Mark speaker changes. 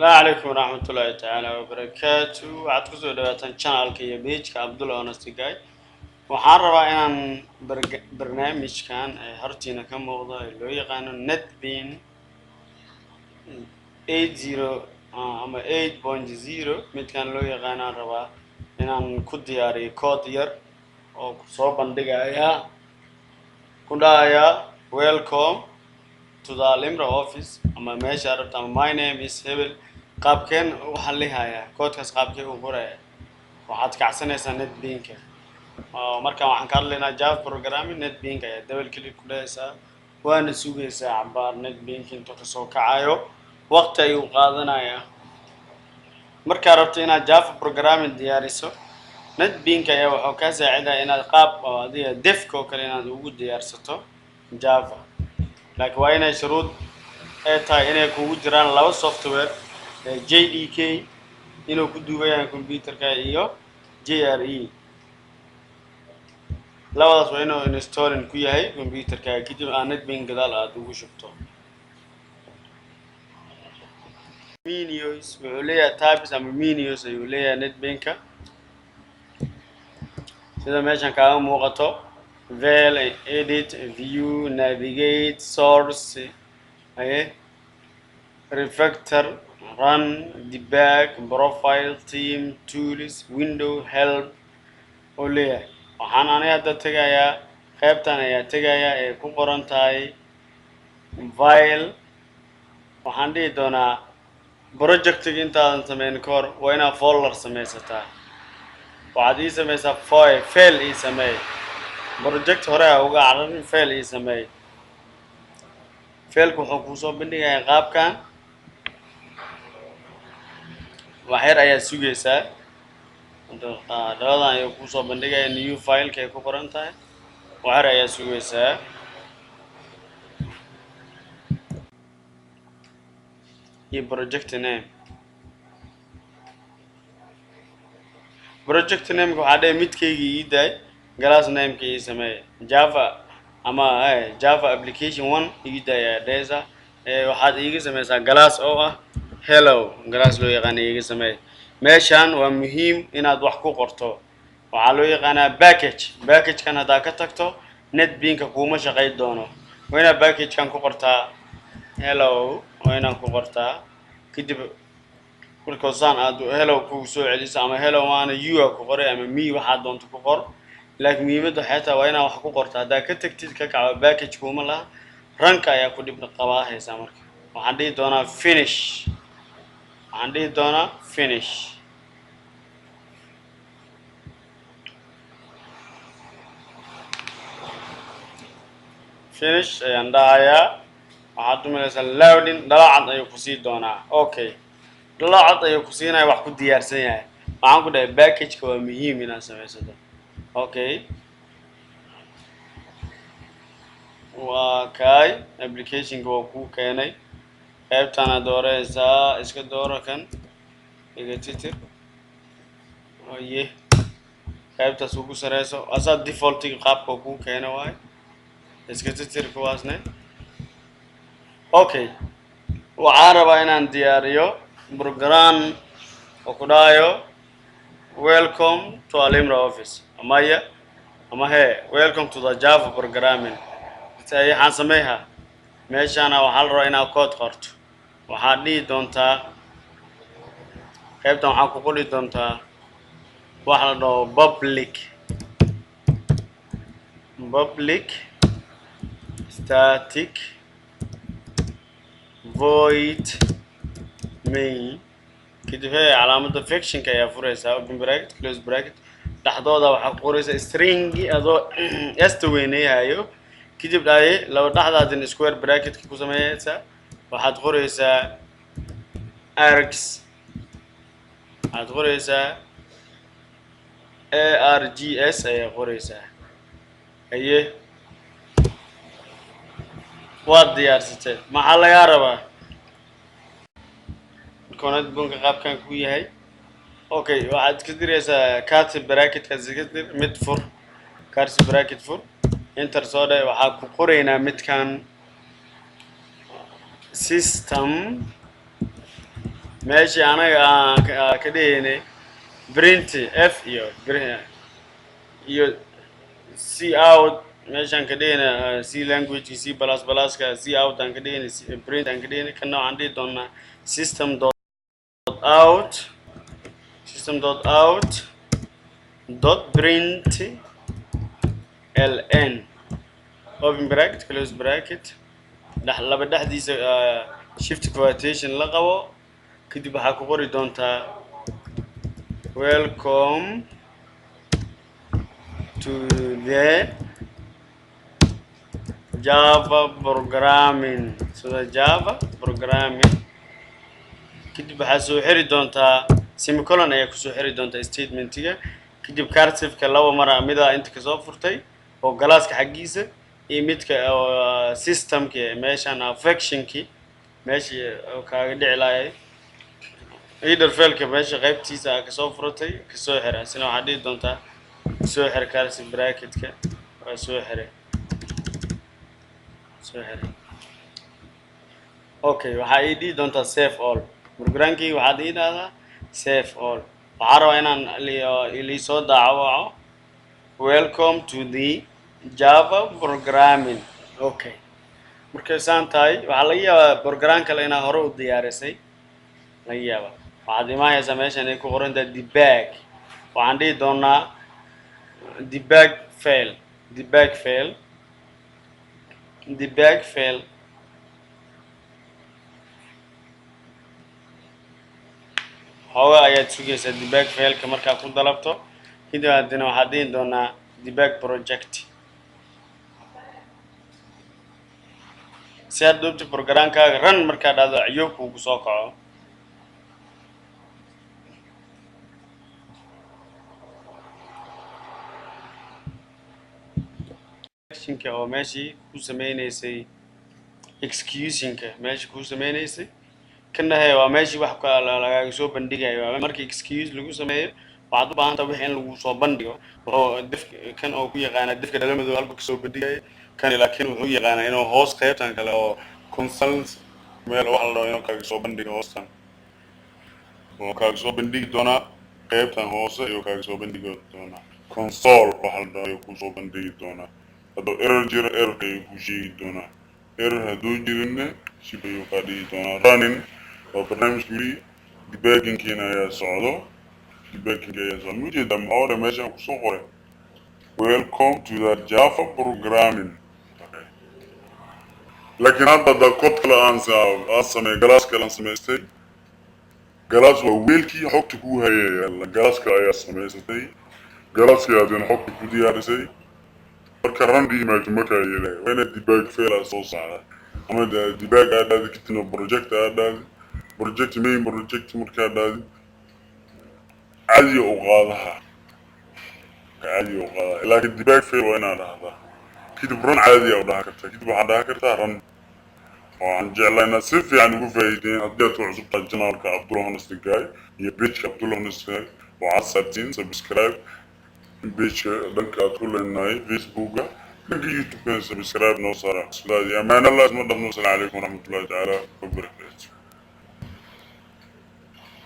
Speaker 1: Asalaamu calaykum waraxmatullaahi tacaala wabarakaatu. Waxaad kusoo dhawaataan channelka iyo pageka Abdul Honesty Guy. Waxaan rabaa inaan barnaamijkan ee hortiina ka muuqdo ee loo yaqaano NetBeans 80 ama 8.0 midkan loo yaqaano aan rabaa inaan ku diyaariyo code yar oo kusoo bandhigaya, ku dhahaya "Welcome to the Alimra office" ama meesha rabta ama "My name is Hebel". Qaabkeen u xalihayaa koodkaas? Qaabkee u qoraya? Waxaad kacsanaysaa NetBeanka. Markaan waxaan ka hadlaynaa Java programming. NetBeanka ayaa double click ku dhahaysaa, waana sugaysaa cabaar NetBeanka intuu kasoo kacayo. Waqti ayuu qaadanayaa. Markaa rabto inaad Java programming diyaariso, NetBeanka ayaa wuxuu kaa saacidaya inaad qaab oo adiga defka oo kale inaad ugu diyaarsato Java, laakiin waa inay shuruud ay tahay inay kugu jiraan laba software ee JDK inuu ku duuban yahay computerka iyo JRE. Labadaas waa inuu installing ku yahay computerka, kadib aa NetBeans gadaal aada ugu shubto. Menus wuxuu leeyahay, tabs ama menus ayuu leeyahay NetBeanka, sida meeshan kaaga muuqato: file, edit, view, navigate, source, aye, refactor, run, debug, profile, theme, tools, window, help oo leeyahay. Waxaan aniga hadda tegayaa qaybtan ayaa tegayaa ee ku qoran tahay file. Waxaan dhihi doonaa, projectiga intaadan sameyn ka hor waa inaad folder samaysataa. Waxaad ii sameysaa file ii sameey. Project hore ha uga cararin, file ii sameey. Fileka wuxuu kuusoo bandhigayaa qaabkan. Wax yar ayaad sugaysaa, dhaladan ayuu kuusoo bandhigaya, new fileka ay ku qoran tahay. Wax yar ayaad sugaysaa iyo project name. Project nameka waxaa dhahay midkayga ii daay, class nameka ii sameey, Java ama Java application one ii daay ayaa dhahaysaa. Waxaad iiga sameysaa class oo ah hello class loo yaqaana iiga sameey. Meeshan waa muhiim inaad wax ku qorto. Waxaa loo yaqaanaa package. Packagekan haddaa ka tagto, NetBeanka kuuma shaqay doono. Waa inaad packagekan ku qortaa hello, waa inaad ku qortaa. Kadib markoosaan aad hello kugu soo celiso, ama hello waana u a ku qoray ama me, waxaad doonto ku qor, laakiin muhiimadda waxay tahay waa inaad wax ku qorto. Haddaa ka tagtid, ka kacdo, package kuuma laha, ranka ayaa ku dhib qabaa haysaa. Marka waxaan dhihi doonaa finish, waxaan dhihi doonaa finish. Finish ayaan dhahayaa. Waxaad umalaysaa loading. Dhalacad ayuu kusii doonaa. Okay, dhalacad ayuu ku siinaya, wax ku diyaarsan yahay. Waxaan ku dhahay packageka waa muhiim inaad samaysato. Okay, waa kaay applicationka waa kuu keenay. Qaybtaana dooraysaa, iska dooro kan, iga titir oye. Qaybtaas ugu sareyso asaa defaultiga qaabka kuu keena waayo, iska titir kuwaasne. Okay, waxaan rabaa inaan diyaariyo program oo ku dhahayo "Welcome to Alimra office" amaya ama he "Welcome to the Java programming". Waxaan sameyhaa meeshaana waxaa la rabaa inaad code qorto. Waxaad dhihi doontaa qaybtan waxaa ku qori doontaa waxa la dhaho public static void main. Kadib he calaamadda functionka ayaa furaysaa, open bracket, close bracket. Dhexdooda waxaa ku qoraysaa string adoo sta weyneeyahayo. Kadib dhaye laba dhexdaadin square bracketka ku sameeyeysaa. Waxaad qoraysaa args, waxaad qoraysaa args ayaa qoraysaa. Haye, waad diyaarsatay. Maxaa lagaa rabaa? NetBeanka qaabkan ku yahay. Okay, waxaad iska diraysaa curly bracketkaas, iska dir, mid fur, curly bracket fur, enter soo dhe. Waxaa ku qoraynaa midkan system. Meeshii anaga aan ka dhihaynay print f iyo c out, meeshaan ka dhihayna C language, C++-ka c out aan ka dhihaynay, print aan ka dhihaynay, kana waxaan dhihi doonaa system dot out, system dot out dot print ln, open bracket, close bracket, dhex laba dhexdiisa shift quotation la qabo. Kadib waxaa ku qori doontaa "Welcome to the Java programming", sida Java programming. Kadib waxaa soo xiri doontaa semicolon ayaa kusoo xiri doontaa statementiga. Kadib cursor-ka laba mara, midaa inta kasoo furtay oo class-ka xaggiisa iyo midka oo systemki meeshan functionki meeshii oo kaaga dhici lahay header fileka, meesha qaybtiisa aa kasoo furatay, kasoo xira. Isna waxaad dhihi doontaa soo xir curly bracketka. Waa soo xiray, soo xiray. Okay, waxaa ii dhihi doontaa save all programkii. Waxaad ii dhahdaa save all. Waxaa rabaa inaan liisoo daawaco "Welcome to the Java programming". Okay, markay saan tahay, waxaa laga yaabaa program kale inaa hore u diyaarisay laga yaabaa. Waxaad imaanaysaa meeshan ay ku qoran tahay debug. Waxaan dhihi doonaa debug file, debug file, debug file. Xoogaa ayaad sugaysaa debug fileka markaa ku dalabto. Kadib haddana waxaad dhihi doonaa debug project, si aad dhoobta programkaaga run markaa dhahdo ciyoob kugu soo kaco. Actionka oo meeshii ku sameynaysay, executionka meeshii ku sameynaysay, kana he waa meeshii wax ka lagaaga soo bandhigayo. Waa markii execute lagu sameeyo, waxaad u baahan tahay wixii in lagu soo bandhigo. Wuxuu def kan oo ku yaqaana defka dhalamadow halka kasoo bandhigaya
Speaker 2: Kani laakiin wuxuu yaqaanaa inuu hoos qaybtan kale oo console meel wax la dhaho inuu kaaga soo bandhigo. Hoostan wuxuu kaaga soo bandhigi doonaa, qaybtan hoose ayuu kaaga soo bandhigi doonaa. Console waxa la dhaho ayuu kusoo bandhigi doonaa. Hadduu error jiro, errorka ayuu ku sheegi doonaa. Error hadduu jirinna, shib ayuu kaa dhigi doonaa. Running waa barnaamijka, weli debuggingkiina ayaa socdo, debugging ayaa socdo. Mujeedaa maxaa hore meeshaan kusoo qoray "Welcome to the Java programming". Laakiin hadda hadda code kale aan sameey, class kale aan samaystay. Class waa weelkii xogta kuu hayaya. Classka ayaa samaysatay, classkii aadina xogta ku diyaarisay. Marka run dhihi mayso, markaa yeelaya waa inaad debug file aad soo saara ama debug aad dhaadi, kadibna project aad dhaadi, project main project markaa dhaadi, cadiya u qaadaha, caadiya u qaadaha. Laakiin debug file waa inaad dhahdaa, kadib run caadiya u dhaha kartaa, kadib waxaad dhaha kartaa run. Waxaan jeclaa inaad si fiican ugu faa'iideyn. Haddii aad ku cusub tahay channelka Abdullah Honest Guy iyo pageka Abdullah Honest Guy, waxaad saartiin subscribe pageka dhanka aad ku leenahay Facebooka, dhanka YouTube-kana subscribe noo saara. Sidaas iyo ammaan Allah isma dhafno. Asalaamu calaykum waraxmatullahi tacaala wabarakaatu.